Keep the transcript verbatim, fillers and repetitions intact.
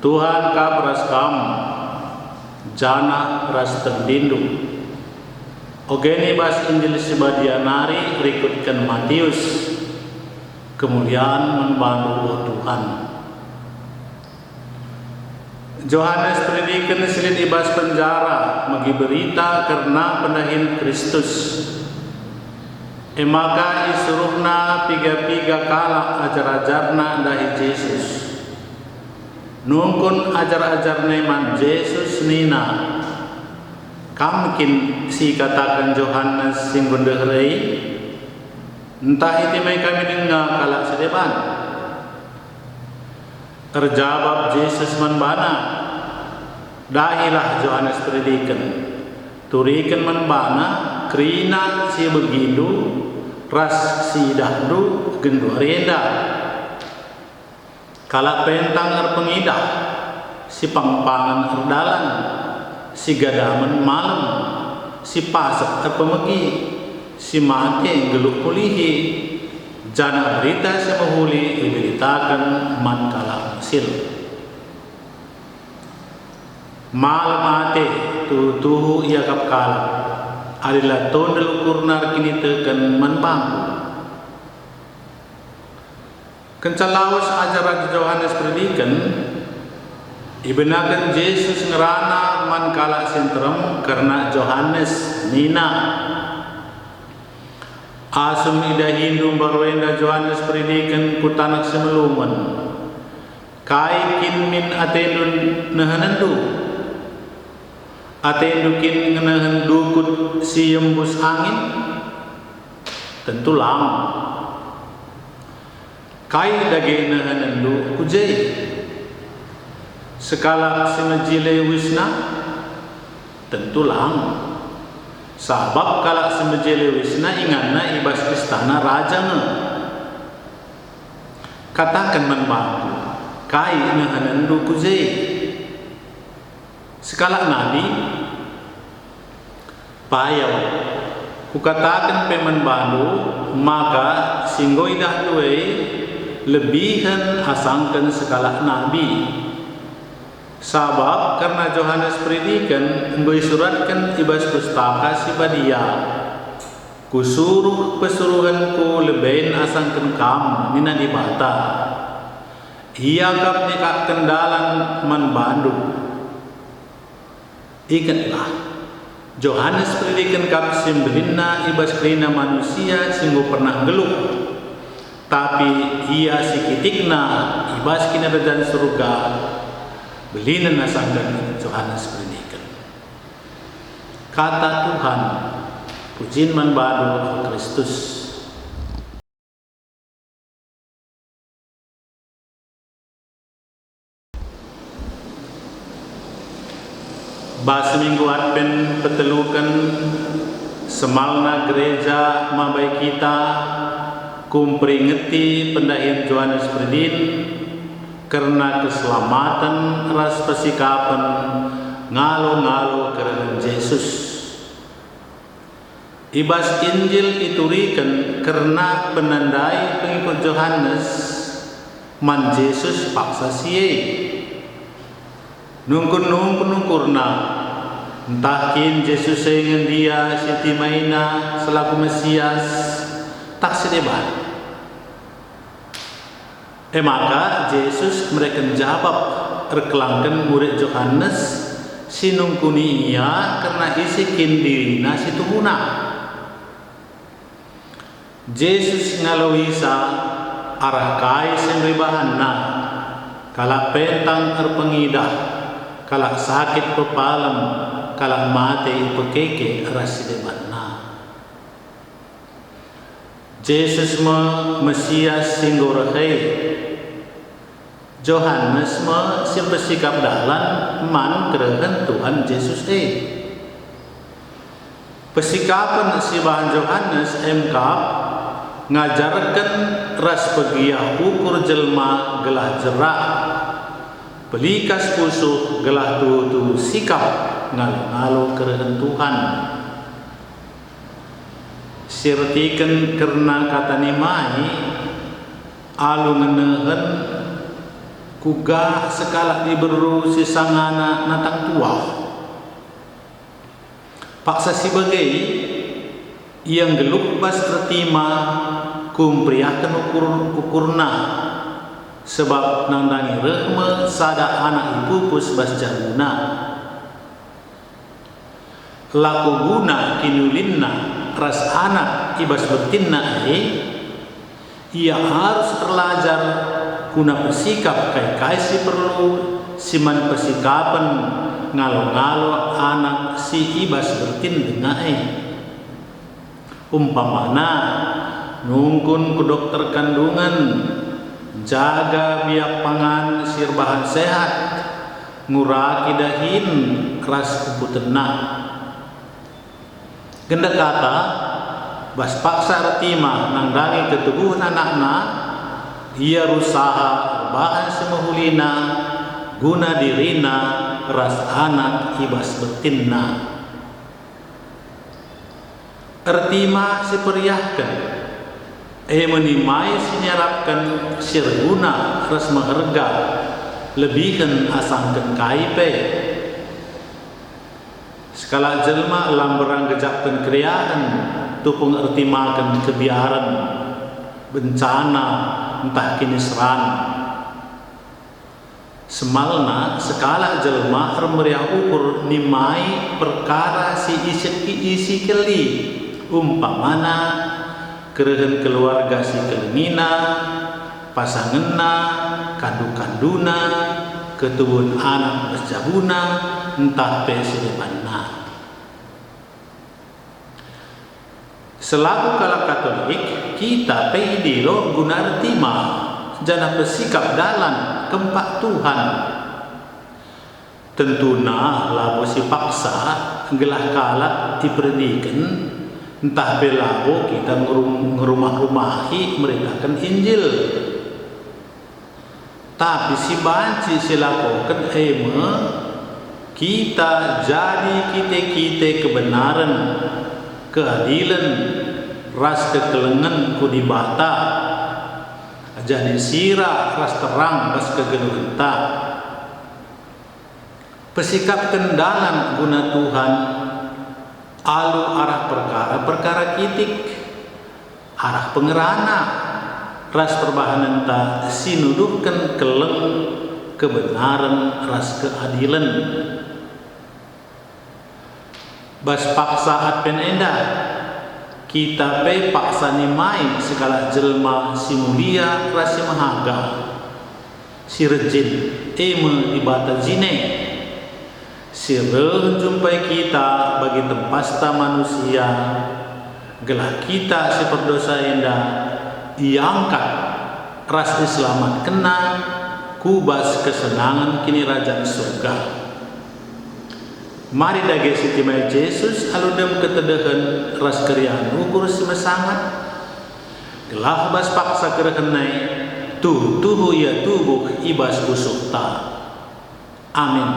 Tuhan kap ras kam, janah ras tendindu. Ogen i bas Injil si Badia nari rikutken Matius. Kemulian man bandu, o Tuhan. Johanes Peridiken si lit i bas penjara megi berita kerna pendahin Kristus. E maka isuruhna piga-piga kalak ajar-ajarna ndahi Jesus. Nungkun ajar-ajarna e man Jesus nina, "Kam kin si ikataken Johanes si enggo ndeher e? Ntah itimai kami denga kalak si deban?" Erjabap Jesus man bana, "Dahilah Johanes Peridiken, turiken man bana kerina si ibegindu ras si idahndu genduari enda. Kalak pentang erpengidah, si pangpangen erdalan, si gadamen malem, si pasek erpemegi, si mate nggeluh mulihi, janah berita si mehuli iberitaken man kalak mesil. Malem ate tuhu-tuhu iakap kalak, adi la tondel ukurna erkiniteken man bangKu." Kenca lawes ajar-ajar Johanes Peridiken, ibenaken Jesus ngerana man kalak si nterem kerna Johanes nina, "Asum idahindu mbaru enda Johanes Peridiken ku taneh si melungen, kai kin min atendu nehenenndu? Atendu kin ngenehen dukut si embus angin? Tentu lang. Kai dage nehenenndu ku je? Sekalak si mejile uisna? Tentu lang. Sabap kalak si mejile uisna inganna i bas istana raja nge. Kataken man bangKu, kai nehenenndu ku je? Sekalak nabi? Payau, Kukataken pe man bandu, maka si enggo idahndu e lebihen asangken sekalak nabi. Sabap kerna Johanes Peridiken enggo isuratken i bas Pustaka Si Badia, 'Kusuruh pesuruhenKu leben asangken kam,' nina Dibata. Ia kap nikahken dalan man bandu. Ingetlah, Johanes Peridiken kap si mbelinna i bas kerina manusia si enggo pernah nggeluh, tapi ia si kitikna i bas Kinirajan Surga, belinen asangken Johanes Peridiken. Kata Tuhan. Pujin man bandu, o Kristus. Bas Minggu Advent peteluken, semalna gereja mabai kita ku mperingeti pendahin Johanes Peridin kerna keselamaten ras pesikapen ngalo-ngalo kerehen Jesus. I bas Injil ituriken kerna penandai pengikut Johanes man Jesus paksa si e. Nungkun-nungkun ukurna, ntah kin Jesus e nge ndia si itimaina selaku Mesias, ntah si deban. E maka Jesus mereken jabap erkelangken murid Johanes si nungkuni Ia kerna ise kin dirina si tuhuna. Jesus ngaloi sa arah kai si enggo ibahanNa, kalak pentang erpengidah, kalak sakit pepalem, kalak mate ipekeke ras si debanna. Jesus me Mesias si enggo reh e. Johanes me si mpesikap dalan man kerehen Tuhan Jesus e. Pesikapen si ibahan Johanes e me kap ngajarken ras pegiah ukur jelma gelah jerak, pelikas pusuh gelah tuhu-tuhu sikap ngalo-ngalo kerehen Tuhan. Si ertiken kerna kata nimai, alu ngenehen, Kuga sekalak diberu si sangana natang tuah? Paksa si bage, ia nggeluh bas ertina ku meriahken ukur-ukurna, sebab nandangi reh me sada anak ipupus bas jabuna. Lako guna kiniulinna ras anak i bas bertinna e, ia arus erlajar guna persikap kai-kai si perlu si man persikapen ngalo-ngalo anak si i bas bertin denga e. Umpamana, nungkun ku dokter kandungen, jaga biak pangan si erbahan sehat, nguraki dahin ras umputenna. Genda kata, bas paksa ertina nandangi ketubuhen anakna, ia rusaha erbahan si mehulina guna dirina ras anak i bas bertinna. Ertina si periahken, e me nimai si niarapken si erguna ras meherga lebihen asangken kai pe. Sekalak jelma la mbera nggejapken keriahen tupung ertinaken kebiaren, bencana, ntah kiniseran. Semalna sekalak jelma ermeriah ukur nimai perkara si isikki isi kelli, umpamana, kerehen keluarga si kelengina, pasangenna, kandu-kanduna, ketubuhen anak bas jabuna, ntah pe si debanna. Selaku kalak Katolik, kita pe idilo guna ertina, janah persikap dalan kempak Tuhan. Tentuna labo si paksa gelah kalak iperdiken, ntah pe labo kita ngerum-, ngerumah-rumahi meritaken Injil. Tapi si banci silakoken e me, kita jadi kite-kite kebenaren, keadilen, ras kekelengen ku Dibata, jadi sira ras terang bas kegeluhenta. Pesikapken dalan guna Tuhan alu arah perkara-perkara kitik, arah pengerana, ras perbahanenta si nuduhken keleng, kebenaren, ras keadilen. Bas paksa Advent enda, kita pe paksa nimai sekalak jelma si mulia ras si mehaga, si rejin, e me Dibata jine, si reh njumpai kita bagi tempasta manusia, gelah kita si perdosa enda iangkat ras iselamatkenNa ku bas kesenangen Kinirajan Surga. Mari dage sitimai Jesus alu dem ketedehen ras keriahen ukur si mesangat, gelah bas paksa kerehenNa e tuhu-tuhu Ia tubuh i bas pusuhta. Amin.